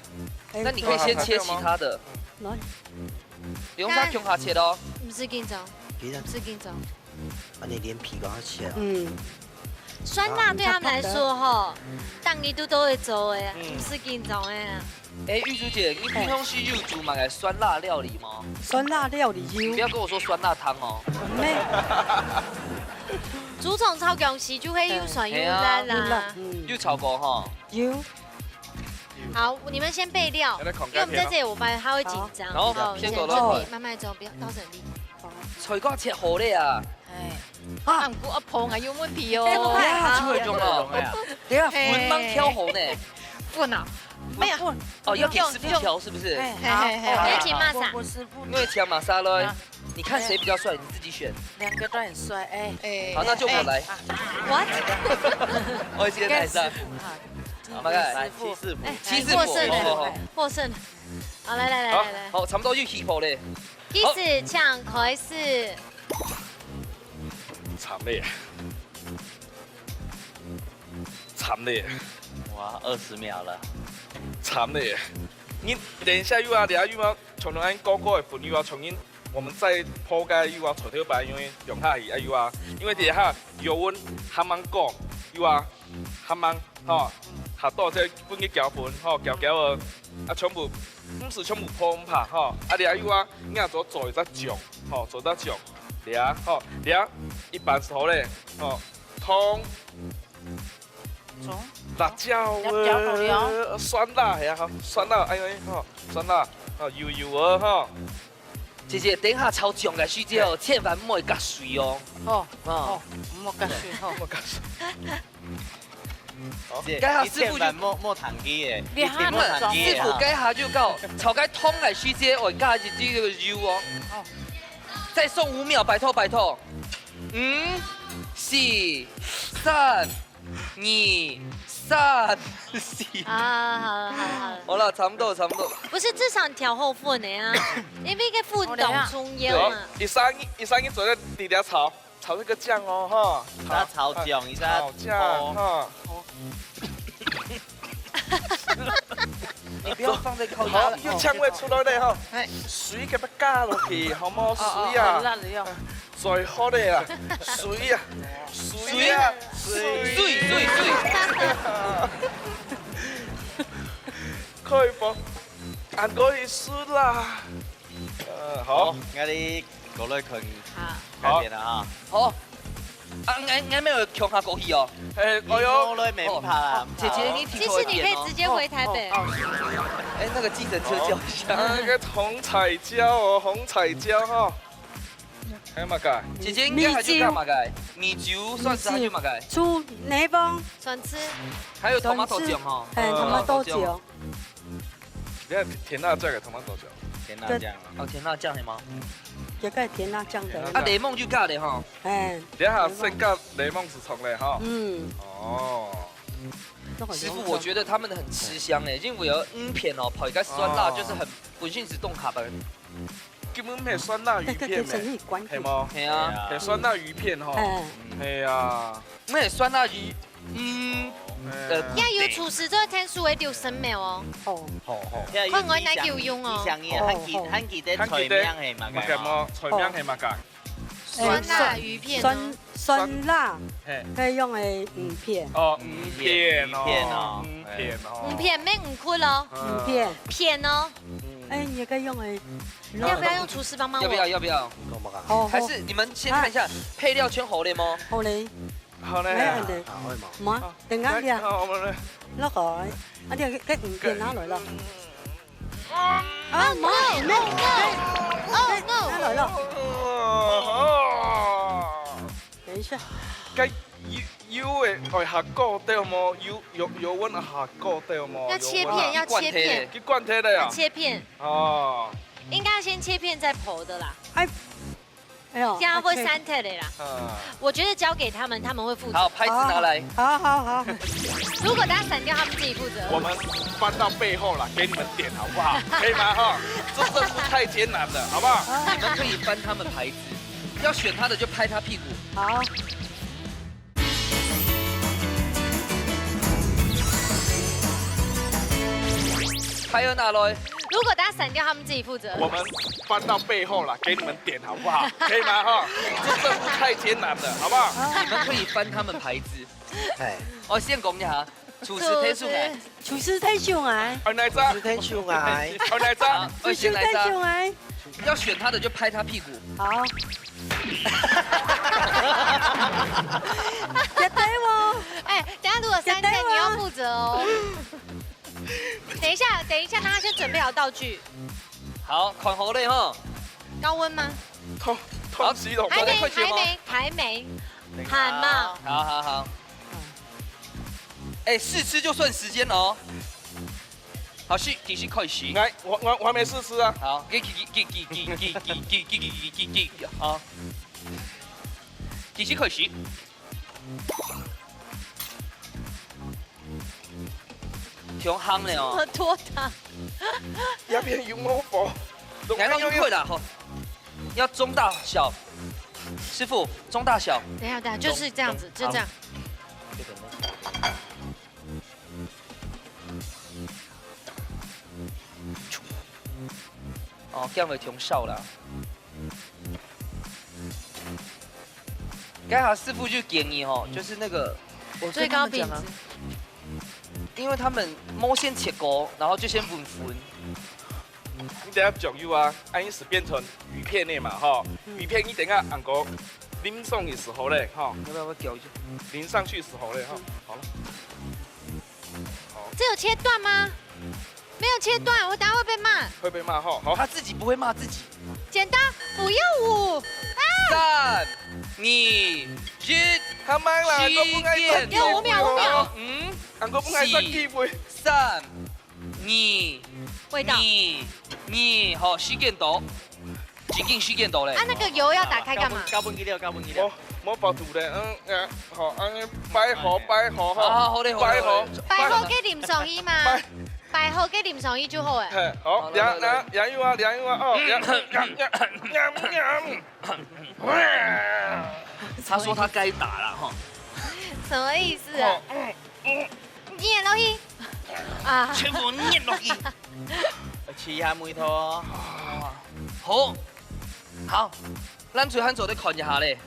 哎，那你可以先切其他的。來。你用啥共下切哦？毋使緊張，緊張。毋使緊張。 啊，你連皮都要切啊？嗯。酸辣對他們來說吼，當然都都會做的啊，嗯。毋使緊張的啊。哎，玉珠姐，你平常時有煮麼个酸辣料理嗎？酸辣料理有。你不要跟我說酸辣湯哦。沒。豬腸炒薑絲就會有酸有辣啦。哎呀。有辣，嗯。有炒過哈？有。好，你們先備料，因為我們在這裡，我發現他會緊張。好。好，好，先準備，先走了。慢慢走，不要，到這裡。好。菜瓜切好了啊。 哎，啊。啊，毋過阿婆，𠊎有問題哦。哎，不怕。哎呀，就會用了。等一下，粉吂調好呢。粉啊？哎呀，哦，要給師傅調是不是？用，用。哎，嘿，嘿，嘿。好，你要請麼儕？我，我師傅。你要請麼儕咯？啊。你看誰比較帥，你自己選。兩個都很帥，哎。哎。好，那就我來。哎，啊。What？我已經來了。跟師傅哈。好，來，師傅。來，戚師傅。哎，戚師傅，獲勝了，好，好，好。獲勝了。好，來，來，來，好，來，來。好，差不多就起火了。計時請開始。 慘了，慘了。哇，二十秒了。慘了。你等一下又啊，等下又啊，從頭到尾過過个朋友啊，從今我們再破个又啊，臭頭擺，因為用下去啊又啊，因為等下油溫還吂過，又啊，還吂，吼，下到這分佢攪粉，吼，攪攪个，啊，全部，毋使全部破毋怕，吼，啊，等下又啊，你愛做做一隻醬，吼，做一隻醬。 這下，吼，這下一半熟咧，吼，蔥、蔥？辣椒，辣椒，辣椒。呃，酸辣，係啊，吼，酸辣，哎喲，吼，酸辣，吼，油油个，吼。姐姐，等一下炒醬个時節哦，千萬毋好加水哦。哦，哦。哦，毋好加水，吼。毋好加水。 該下師傅就，你千萬莫，莫趁機欸，你哈，你莫趁機欸，師傅該下就講，炒該湯个時節，愛加一滴這個油哦。哦。再送五秒，拜託，拜託。五、四、三、二、三、四。啊，好了，好了，好了。好了，差不多，差不多。不是，至少你調好粉的啊，因為該粉當重要嘛。對，一三一，一三一左右，你等下炒。 炒那個醬哦，哈。一下炒醬，一下炒醬，哦。哈。哦。你不要放在靠近。好，有香味出來了哈。哎。水給它加落去，好無？水啊。哦，哦，哦，辣了要。最好的啊，水啊，水啊，水，水，水，水。可以不？恁个意思啦。呃，好。好，𠊎等過來看好。該片啊哈。好。啊，𠊎，𠊎沒有共下過去哦。哎，哎喲。你過來沒怕啦，哦，姐姐，你挺好一點哦。其實你可以直接回台北。哦，哦，哦。哎，那個計程車叫一下。啊，該紅彩椒哦，紅彩椒哈。還有麼个？姐姐應該還有幹嘛个？米酒。米酒算是還有麼个？米酒，醋、奶黃。酸醋。還有tomato醬哈。酸醋，哎，呃，tomato醬。你看甜辣醬的tomato醬。甜辣醬。哦，甜辣醬係無？這個甜辣醬的。啊，檸檬就加了哈。哎。等一下先加檸檬係重个哈。嗯。哦。師傅，我覺得他們很吃香欸，因為有魚片哦，配个酸辣就是很，哦。本身係當合个。根本毋係酸辣魚片咩？對，對，對，係無？係啊。係酸辣魚片吼。哎。係啊。毋係酸辣魚，嗯，呃，也有廚師做天數个六十秒哦。好。好，好。看我哪有用哦。你想，你想，你看佢，看佢个菜名係麼个哦？菜名係麼个？ 酸辣魚片哦。酸，酸辣，嘿。該用个魚片。哦，魚片哦，魚片哦，魚片哦。魚片免魚骨哦。嗯。魚片。片哦。嗯。哎，你該用个，要不要用廚師幫幫我？要不要？要不要？好，好。還是你們先看一下配料全好了嗎？好嘞。好嘞。哎，好嘞。好，好嘛。無啊，等下你啊。好，我們來。落去，啊，你該魚片拿來了。 啊，無，無，無，無，無。拿來了。等一下。該油，油个愛下膏對無？油，油，油溫下膏對無？要切片，油溫。要切片。佢罐頭个啊。要切片。哦。應該先切片再烰的啦。哎， 哎喲，這樣會散忒的啦。啊。我覺得交給他們，他們會負責。好，拍子拿來。好，好，好。如果大家散掉，他們自己負責。我們搬到背後了，給你們點好不好？可以嗎？哈，這任務太艱難了，好不好？你們可以翻他們牌子，要選他的就拍他屁股。好。 還有拿來。如果大家散掉，他們自己負責。我們搬到背後了，給你們點好不好？可以嗎？哈，這任務太艱難了，好不好？你們可以翻他們牌子。哎。我先講一下，廚師退出來。廚師退出來。哦，哪一隻？廚師退出來。哦，哪一隻？好，我先來一隻。廚師退出來。要選他的就拍他屁股。好。絕對哦。哎，等下如果三天，絕對哦。你要負責哦。 等一下，等一下，讓他先準備好道具。好，看好了吼。高溫嗎？通，通知了。還沒，還沒，還沒，還嘛。好，好，好。哎，試吃就算時間了哦。好，是，繼續開始。來，我，我，我還沒試吃啊。好，繼，繼，好。繼續開始。 忒鹹了哦。這麼多糖。這片有無火？來，放入去啦，吼。要中大小，師傅，中大小。等一下，等一下，就是這樣子，中，就這樣。好。哦，這樣會忒少啦。 剛才師傅就建議吼，就是那個，我跟他們講啊，最高品質。因為他們無先切過，然後就先分分。你等下醬油啊，恁樣係變成魚片个嘛，吼。嗯。魚片你等下恁樣淋上去時候咧，吼。要不要我攪一下？淋上去時候咧，吼。嗯。好了。好。這有切斷嗎？ 沒有切斷，我等下會被罵。會被罵吼，好。他自己不會罵自己。剪刀，不要舞。啊！三、二、一，還慢啦，時間到。還有五秒，五秒。好，五、四、三、二、味道。二、二，好，時間到。 已經時間到咧。啊，那個油要打開幹嘛？交分，交分佢了，交分佢了。無，無包住咧，嗯，啊，好，恁樣擺好，擺好，吼。好，好，好咧，好咧，擺好，好咧。擺好該淋上去嘛。擺。擺好該淋上去就好欸。嘿，好，好，來，來，來。這，這，這有啊，這有啊，哦，這，這，這，這，這。他說他該打了，吼。什麼意思啊？哦，嗯，嗯。你也落去。啊，全部捏落去。試下味道哦。好，好，咱最後做得看一下咧。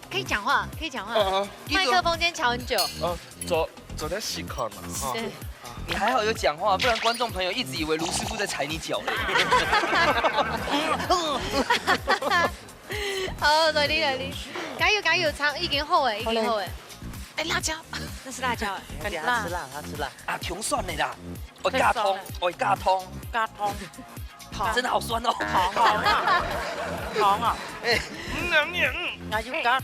可以讲话，可以讲话。嗯嗯。麦克风今天调很久。哦，做做得试看嘛，哈。对。你还好有讲话，不然观众朋友一直以为卢师傅在踩你脚嘞。好，来你来你，加油加油，差已经好诶，已经好诶。哎，辣椒，那是辣椒诶。他吃辣，他吃辣。啊，穷酸的啦，哦，加汤，哦，加汤，加汤，真的好酸哦。糖啊，糖啊，哎，嗯嗯嗯，那就加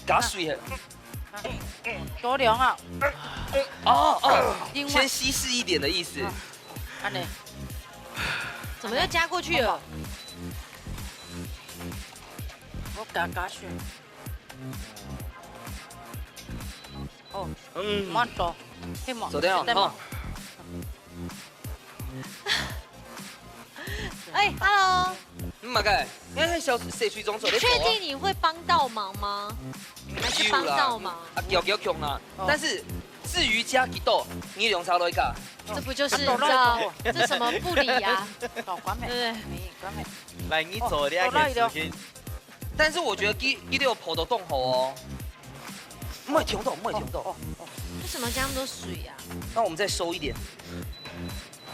加水很。多凉啊，哦哦，另外先稀释一点的意思。按呢，怎么又加过去了？我加加水。哦，嗯，慢走，对吗？走掉，对吗好。哎，Hello，嗯，嘛个，你看小水水中走你确的走啊。定你会帮到忙吗？还是帮到忙？啊，有有穷啦，但是至于加几多，你两啥都一个。这不就是你知道这什么不理呀？搞关美，对不对？没关美。来，你做你个事情。但是我觉得第第六跑都动好哦。没有停动，没有停动。为什么加那么多水啊？那我们再收一点。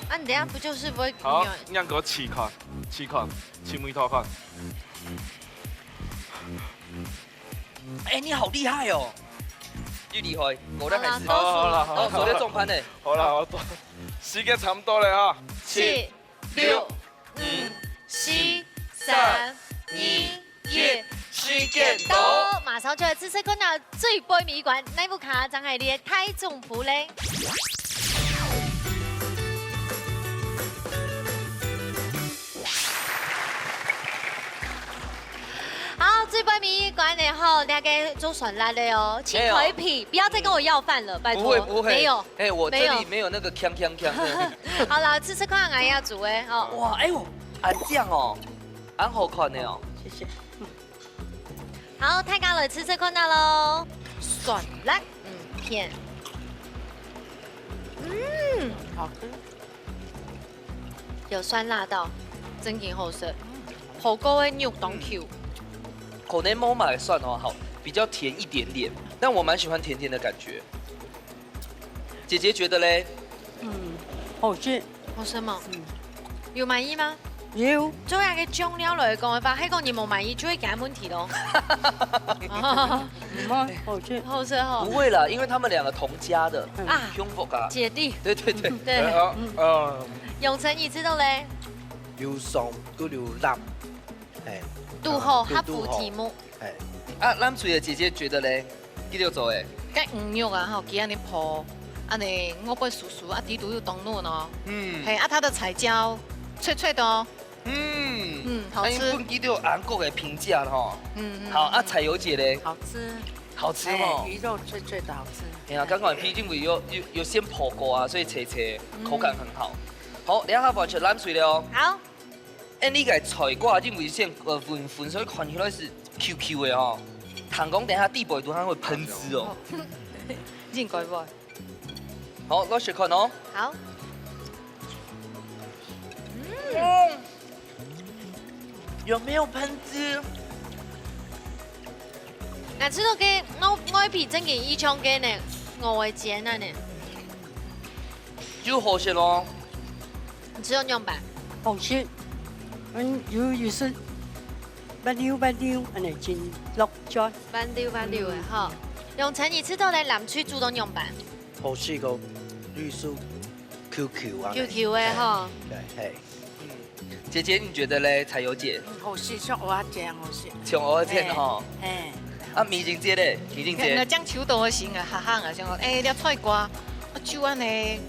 啊，你等一下不就是不会好有，让我试看，试看，试味道看。哎，你好厉害哦！又厉害，我在开始。好啦好了好了好，手在重拍呢。好了，我做，时间差不多了哈。七、六、五、四、三、二、一，时间到，马上就来试试看啊！最背尾一关，哪部卡张海烈太中福嘞？好，最背尾一关的吼，大家做酸辣的哦，请回避，不要再跟我要饭了，拜托。不会不会，没有。哎，我这没有里没有那个锵锵锵的。好啦，试试看，俺要煮哎，哦。哇，哎呦，俺这样哦，俺好看的哦。谢谢。好，大家来试试看啊喽。酸辣，嗯，片，嗯，好吃。有酸辣到，真挺好吃。火锅的肉当 Q，可能某买算哦，好，比较甜一点点，但我蛮喜欢甜甜的感觉。姐姐觉得嘞？嗯，好吃。好吃吗？嗯，有满意吗？有，做下个酱料来讲的话，还讲你无满意，就会给他问题咯。嗯，好吃。好吃吼不。会啦，因为他们两个同家的，嗯啊，幸福啊。姐弟，对对对。对，啊，嗯，永成你知道嘞？有酸又有辣，哎，拄好，对合乎题目。哎，啊，蓝水的姐姐觉得嘞？第六组哎，該魚肉啊，吼，佢安尼泡，安尼外背酥酥，啊，底肚又當嫩哦。嗯嘿，啊，它的彩椒脆脆的哦。嗯嗯，好吃那因为第六韩国的评价了哈。嗯嗯。好啊，彩油姐嘞，好吃。好吃哦哎，。鱼肉脆脆的，好吃。哎呀，刚刚毕竟有有有先泡过啊，所以脆脆，口感很好。好，等一下完全蓝水了哦。好，哎，你个菜瓜因为先呃粉粉，所以看起来是 Q Q 的哦。糖讲等一下底部都还会喷汁哦。應該會。好，老师看哦。好，嗯，有没有喷汁？那這个我我比正經一槍个呢，我會煎啊呢，就好些咯。你知道仰般？好吃。嗯，有有時，慢溜慢溜，安尼真落嘴。慢溜慢溜的吼。永成，你知道咧，藍水煮到仰般好吃个綠色，Q Q啊。 ？Q Q 的吼。对，嘿。姐姐，你觉得嘞？彩油姐，好食，像蚵仔煎好食。像蚵仔煎吼。嘿，啊，美玲姐嘞？美玲姐那，醬油多的型啊，哈哈啊，像講，哎，這菜瓜，啊，就安尼，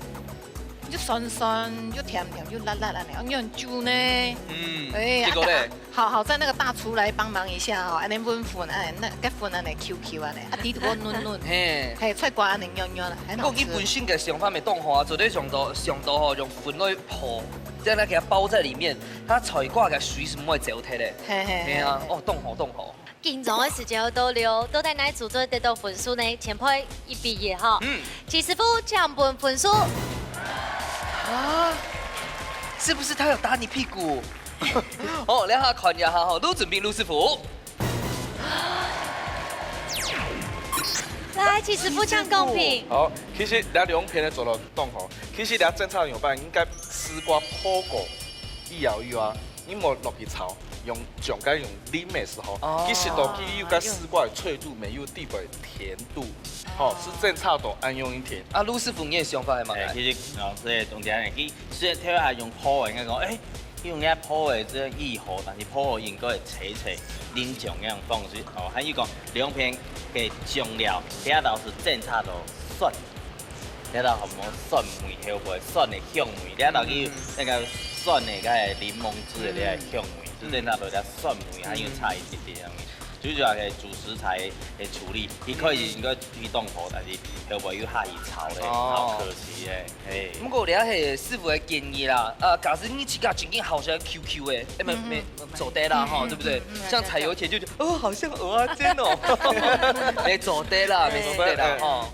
又酸酸，又甜甜，又辣辣安尼，啊，你很久呢。嗯，哎，結果咧啊，好好在那個大廚來幫忙一下哦，安尼搵粉，哎，那个粉安尼Q Q安尼，啊，底肚个嫩嫩，嘿。嘿，菜瓜安尼軟軟啦，很好吃。不過佢本身个想法無當好啊，做得想到想到吼，用粉來泡，這樣呢給它包在裡面，它菜瓜个水是毋會走忒的。嘿嘿係啊，哦，當好當好。緊張的時間有到了，到底哪一組做得到分數呢？前輩一比一哈。嗯，七十分，獎品分數。是不是他有打你屁股？好，來下看一下哈，好，都準備，陸師傅。來，請師傅搶公平。好，其實這兩片个做到當好，其實這正常樣板應該試過泡過以後有啊，你莫落去炒，用中間用淋个時候，哦。其實都佢有个試過个脆度，沒有底背甜度，吼，是正常到恁樣一點。啊，陸師傅，你个想法係麼个？哎，其實老師个重點係，佢雖然頭下用泡个，應該講，哎， 用這泡个這个以後，但是泡个應該會脆脆，淋醬个方式，哦，還有講兩片个醬料，這都是正常个酸，這都什麼酸味，後背酸个香味，這都有那個酸个該檸檬汁个這個香味，是正常个這酸味，還有差一點點香味。最主要係主食材个處理，一開始應該去當好，但是後背又下去炒咧，哦。好可惜欸。 嘿。毋過這係師傅个建議啦，啊，假使你自家正經好食个QQ个，哎，沒，嗯，沒，嗯。做得啦，吼，嗯，對不對？嗯，嗯，像彩油姐就覺得，哦，好像蚵仔煎哦。沒做得啦，沒做得啦，嘿。吼。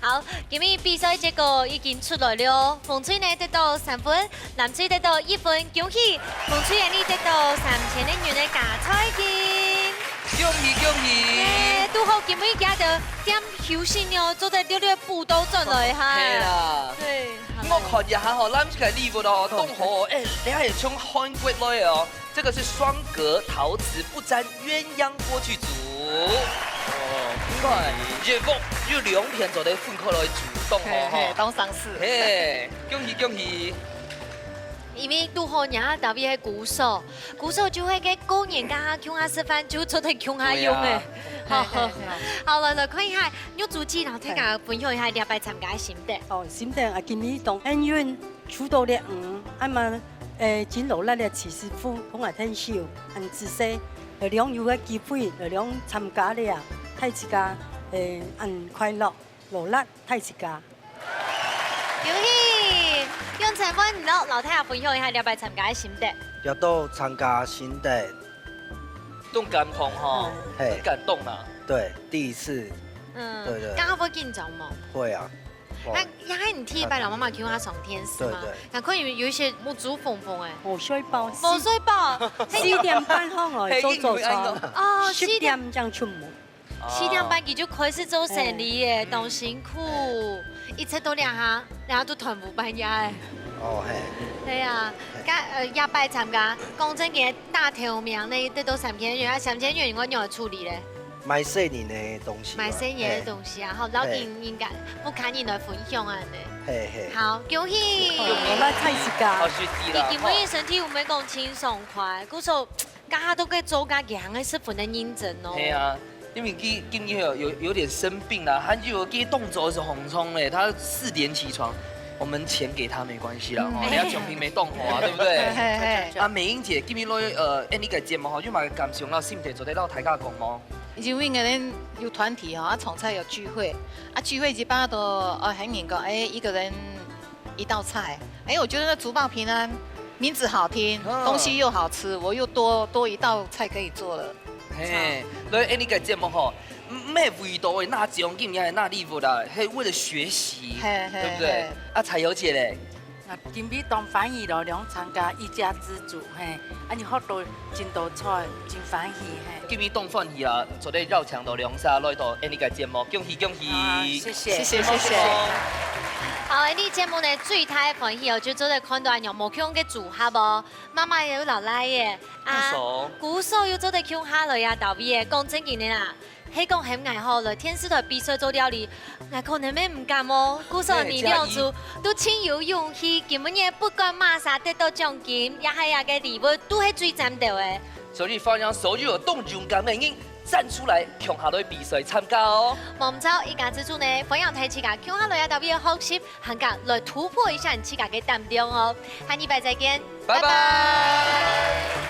好，今日比賽結果已經出來了，紅隊呢得到三分，藍隊得到一分，恭喜紅隊你得到三千个銀个加菜金。恭喜恭喜！耶，拄好今日佢兜點休息哦，做得略略補刀轉來哈。係啦。對。 我看一下吼，藍色个禮物哦，當好哦，哎，這還有從韓國來的哦，這個是雙格陶瓷不沾鴛鴦鍋具組。哦，你看，這屋有兩片做得分開來煮，當好吼。嘿，嘿，當省事。嘿，恭喜恭喜！因為拄好若兜位係鼓手，鼓手就係个過年該下共下食飯就做得共下用个。對啊。好，好，好，來，來看一下，玉珠姐，然後大家分享一下這擺參加个心得。哦，心得啊，今日當幸運。 抽到了魚，恁嘛，誒，真勞力了徐師傅，幫𠊎𢯭手，恁仔細，呃，兩有个機會，呃，兩參加了，大自家，誒，恁快樂，勞力大自家。恭喜！用陳文樂老太太分享一下這擺參加个心得。這到參加心得。當感動吼，嘿。很感動啊。對，第一次。嗯，對，對。剛剛會緊張嗎？會啊。 哇。那，那你第一擺摎媽媽共下上電視嗎？對，對。那可能有一些目珠紅紅欸。無睡飽，無睡飽。四點半好哦，嘿，做早餐。哦，十點正出門。四點半佢就開始做生理欸，嗯。當辛苦。一直到這下，這下都斷烏半夜欸。哦，嘿。對啊，嘿。該，呃，這擺參加，講真个，大頭名呢，得到三千元，啊，三千元我仰般處理咧？ 買細人个東西啊。買細人个東西啊，嘿。吼，摎人，人家屋下人來分享啊呢。嘿，嘿。好，恭喜！我來看一下。好，學弟啦，你今晡日身體有無講真爽快？吼。故所，家下都該做家己行个十分个認真哦。嘿啊，因為佢今日有，有，有點生病啦，還有佢動作是紅衝咧，他四點起床，我們錢給他沒關係啦，嗯。吼，人家獎品沒動火啊，對不對？嘿，嘿，嘿。啊，美英姐，今日來，呃，哎，你个節目吼，有麼个感想啦，心得做得摎大家講無？ 因為𠊎兜有團體吼，啊，常常有聚會，啊，聚會一般都，呃，喊人講，哎，一個人一道菜。哎，我覺得那竹报平安，名字好聽，嗯。東西又好吃，我又多，多一道菜可以做了。嘿，所以，哎，你个節目吼，毋，毋係為著拿獎金，也係拿禮物啦，係為了學習，嘿，嘿，對不對？嘿。啊，彩油姐咧？ 啊，今晡日當歡喜咯，兩參加一家之煮，嘿，啊，你學到真多菜，真歡喜，嘿。今晡日當歡喜啊，做得邀請到兩儕來到𠊎俚个節目，恭喜恭喜！啊，謝謝。謝謝，謝謝。好，𠊎俚節目呢，最大个歡喜哦，就做得看到恁樣無共个組合哦，媽媽也有老賴耶，啊，鼓手。鼓手又做得共下來啊，到位耶，講正經个啦。 係講喊𠊎吼來電視台比賽做料理，𠊎可能會毋敢哦。故所你兩組都盡有勇氣，今晡日不管麼儕得到獎金，也係這个禮物，都係最讚个欸。所以歡迎所有有當勇敢个人站出來，共下來比賽參加哦。無毋著，一家之煮呢，歡迎大自家共下來啊，特別學習，還加來突破一下你自家个膽量哦。下禮拜再見，拜拜。拜拜。